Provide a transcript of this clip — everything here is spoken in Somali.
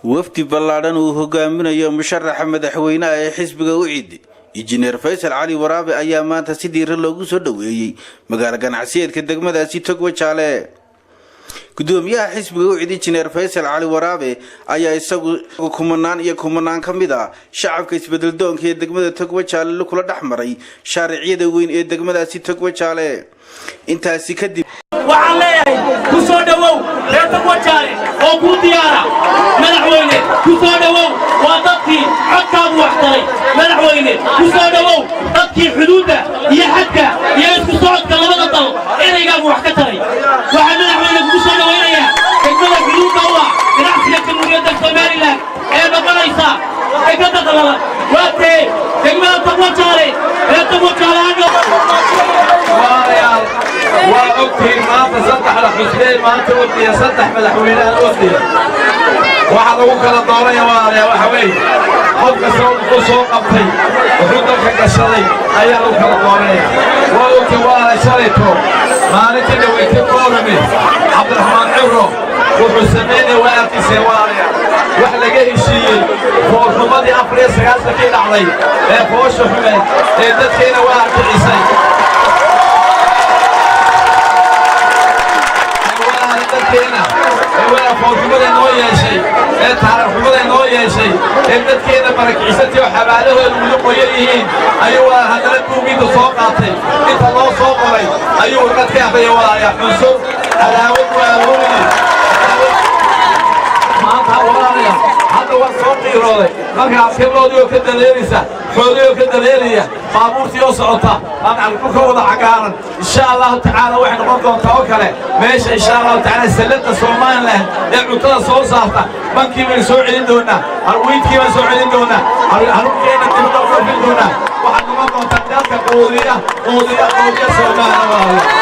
Wafdi ballaadhan uu hogaaminayo musharaxa madaxweynaha ee xisbiga UCID, Injineer Faysal Cali Waraabe, ayaa maanta si diiran loogu soo dhoweeyey magaalo ganacsiyeedka degmadaasi Togwajaale. Gudoomiyaha xisbiga UCID, Injineer Faysal Cali Waraabe, ayaa isagu kumanaan iyo kumanaan ka mid ah shacabka isbedeldoonka ee degmada Togwajaale kula dhex maray shaariciyada weyn ee degmadaasi Togwajaale. Intaasi kadib, waxaan leeyahay, ku soo dhowow reer Togwajaale oo kuu diyaara. Madaxweyne, ku soo dhowow, waa dadkii codkaagu wax taray. Madaxweyne, ku soo dhowow dadkii xuduudda iyo xadka iyo isku socodka labada dal eraygaagu wax ka taray. Waxaan madaxweyne kugu soo dhowaynayaa degmada xuduudda u ah ganacsiga Jamhuuriyadda Somaliland ee noqonaysa degmada qalalan. Waa tee degmada Togwajaale? Reer Togwajaale hadho. Walaalayaal, waa ogtihiin maanta saddexda xusbeen maanta wafdiya, saddex madaxweynehan wafdiya. Waxa lagu kala dooraya, walaalayaal, waxa weeye qof kasta wuxuu soo qabtay, wuxuu dalka gashaday ayaa lagu kala dooranaya. Waa ogtiin, walaala, shalayto maalintii dhaweytay Boorame Cabdiraxmaan Ciro wuxuu samaynaya waa arkiiseen, walaalayaal. Wax laga heshiiyey foolxumadii 94-kii dhacday ee foosha xumeed ee dadkayna waa arkicisay dadkeena ee waa foolxumada noo yeeshay, ee taariikhxumada noo yeeshay, ee dadkeena barakicisatay oo xabaalahooda weli qoyan yihiin ayuu waa haddana buugiinta soo qaatay. Inta loo soo qoray ayuu warqad ka akhriyay. Walaalayaa, xunsur cadaawad waa aruuriyey maanta. Walaalayaal, hadda waa soo qiirooday markaa askarloodii oo ka dareeraysa, xoolihii oo ka dareeraya, baabuurtii oo socota, aan dhulka wada cagaaran. Insha Allahu tacaala waxay noqon doontaa oo kale meesha, insha Allahu tacaala, salladda Somaliland ee cuntada soo saarta. Bankii baynu soo celin doonaa, wheatkii baan soo celin doonaa, haruurkeenna dibadda u dhoofin doonaa. Waxaad noqon doontaa dalka quudiya, quudiya, quudiya Somaliland, walaalayaal.